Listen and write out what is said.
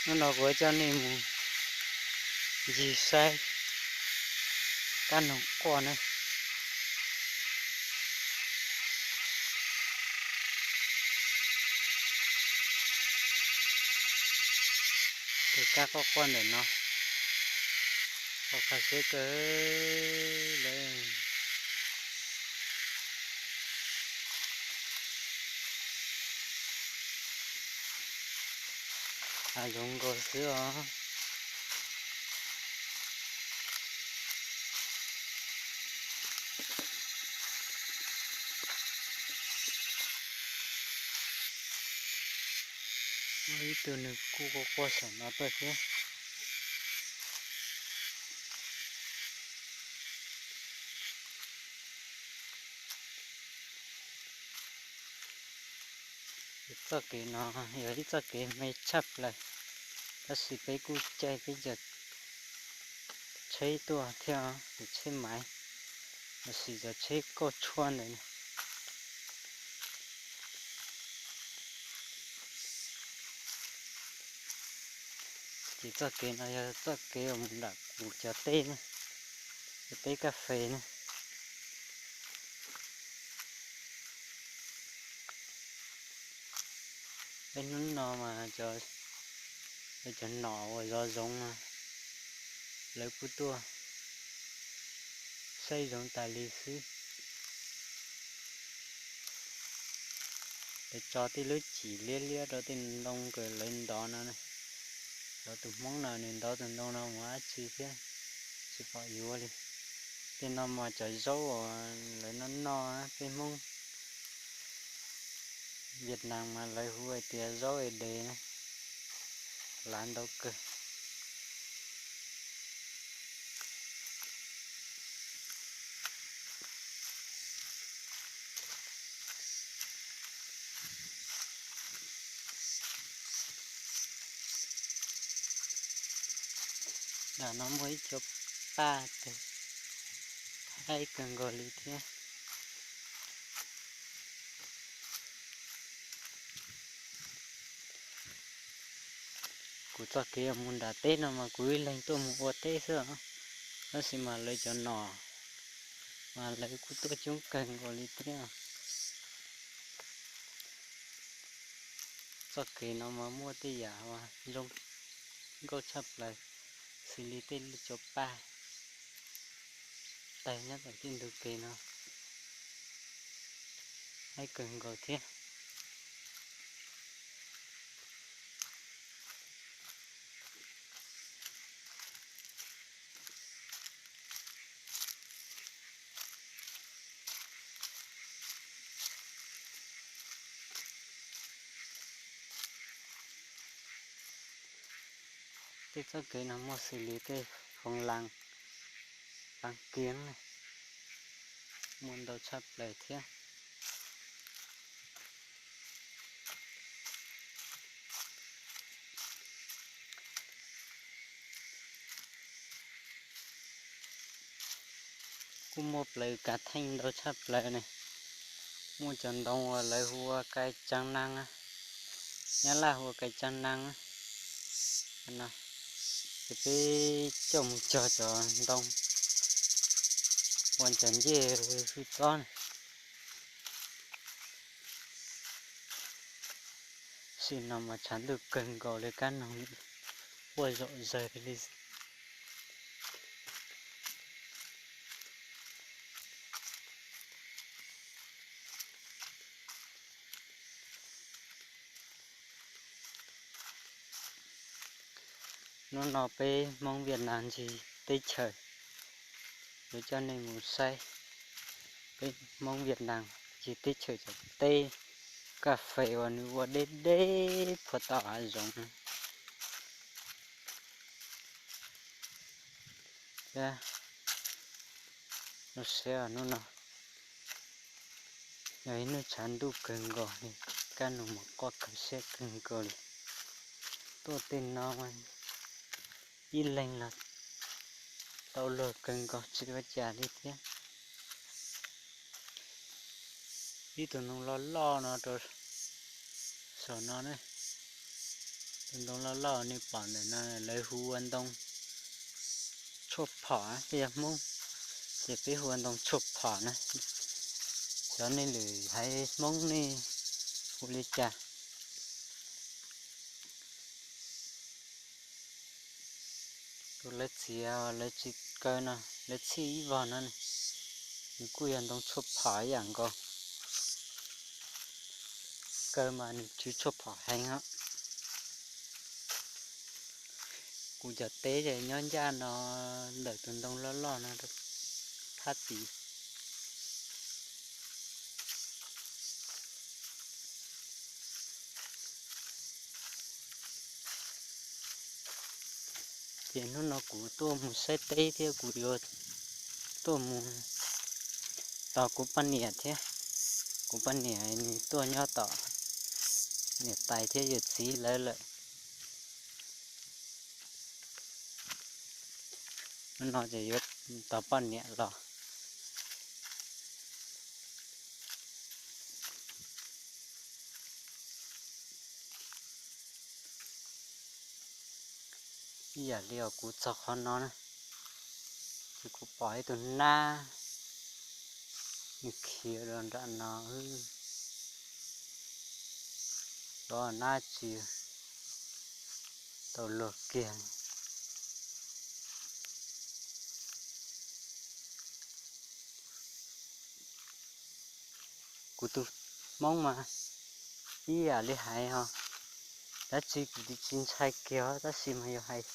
Hnub no kuv coj nej mus ncig saib kab noog quaj na. Tus kab quaj quaj ntawm no, quaj kho siab kawg li. Hav zoov nkaus xwb os. Muaj ib tug nws kuj quaj quaj saum no tuaj thiab. Txoj kev no yog ib txoj kev me tshaj plaws, tab sis peb kuj caij peb cov tsheb tuaj thiab, cov tsheb maiv, los sis cov tsheb kauj tshuaj ntawd. Ces txoj kev no yog txoj kev uas mus nram kuv cov teb, cov teb kas fes na. Peb hnub no mas cov nom uas zov zoov mas lawv kuj tuaj saib zoov tas li xwb. Lawv tso tej lub cim liab liab rau tej ntoo uas lawv ntov no. Cov tus Hmoob no nws ntov tus ntoo no mus dab tsi thiab, tsis pom yuav li. Tej no mas cov zaub uas lawv noj noj, peb Hmoob Vietnam mas lawv hu hais tias zaub es des, lav ntau kawg. Nram no muaj ib co paj, haib kawg nkaus li thiab. Kuv txoj kev mus nram teb no mas kuv ib leeg tuaj mus ua teb xwb, tab sis mas lawv cov nom mas lawv kuj tuaj coob kawg nkaus li thiab. Txoj kev no mas muaj tej yam uas zoo nkauj tshaj plaws, xws li tej lub cov paj tawg nyob tom tej ntug kev no, haib kawg nkaus thiab. Tej txoj kev no muaj xws li tej foov las, las kiav, muaj ntau tshaj plaws thiab. Kuj muaj plaws kav theej ntau tshaj plaws ne. Muaj cov ntoo uas lawv hu ua kais tsav nas, Nyab Laj hu ua kais tsav nas no, ces peb coj mus cog cov ntoo ua cov ncej hwj txob na. Sim no mas tshav ntuj kawg nkaus li, kab noog quaj zom zaws li. Hnub no peb Hmoob Vietnam ncig teb chaws, yuav coj nej mus saib peb Hmoob Vietnam ncig teb chaws cov teb kas fes uas nws ua deb deb puag tom hav zoov. Thiab, hnub no yog ib hnub tshav ntuj kawg nkaus li, kab noog mas quaj kho siab kawg nkaus li. Tuaj tej no ib leeg los tau luag kawg nkaus tsis ua cas li thiab. Ib tug ntoo loj loj no rau saum no ne. Tus ntoo loj loj nej pom ntawm no lawv hu ua ntoo tshuaj phom, peb yog Hmoob ces peb hu ua ntoo tshuaj phom na. Xyov nej lwm haiv Hmoob nej hu li cas. Tus lawv txiav lawv tsis kaw no, lawv txhij ib vog no, nws kuj yog ntoo tshuaj phom ib yam nkaus. Kaw mas nws tsw tshuaj phom heev os. Kuv cov teb nyob ncaj no, ntawm tus ntoo loj loj no rau thaj tid. Ces hnub no kuv tuaj mus saib teb thiab kuv yuav tuaj mus tos kuv poj niam thiab. Kuv poj niam nws tuaj nyob tom niam tais thiab yawm txiv lawv lawm. Hnub no ces yuav tos poj niam los. Ib yam li os kuv txog qhov no na, ces kuv pom ib tug nab, nws khiav rau nram no, xyov nab tsi tau luag kiag. Kuv tus Hmoob mas ib yam li hais ho, dab tsi kuv tsis ntshai kiag tab sis mas yog hais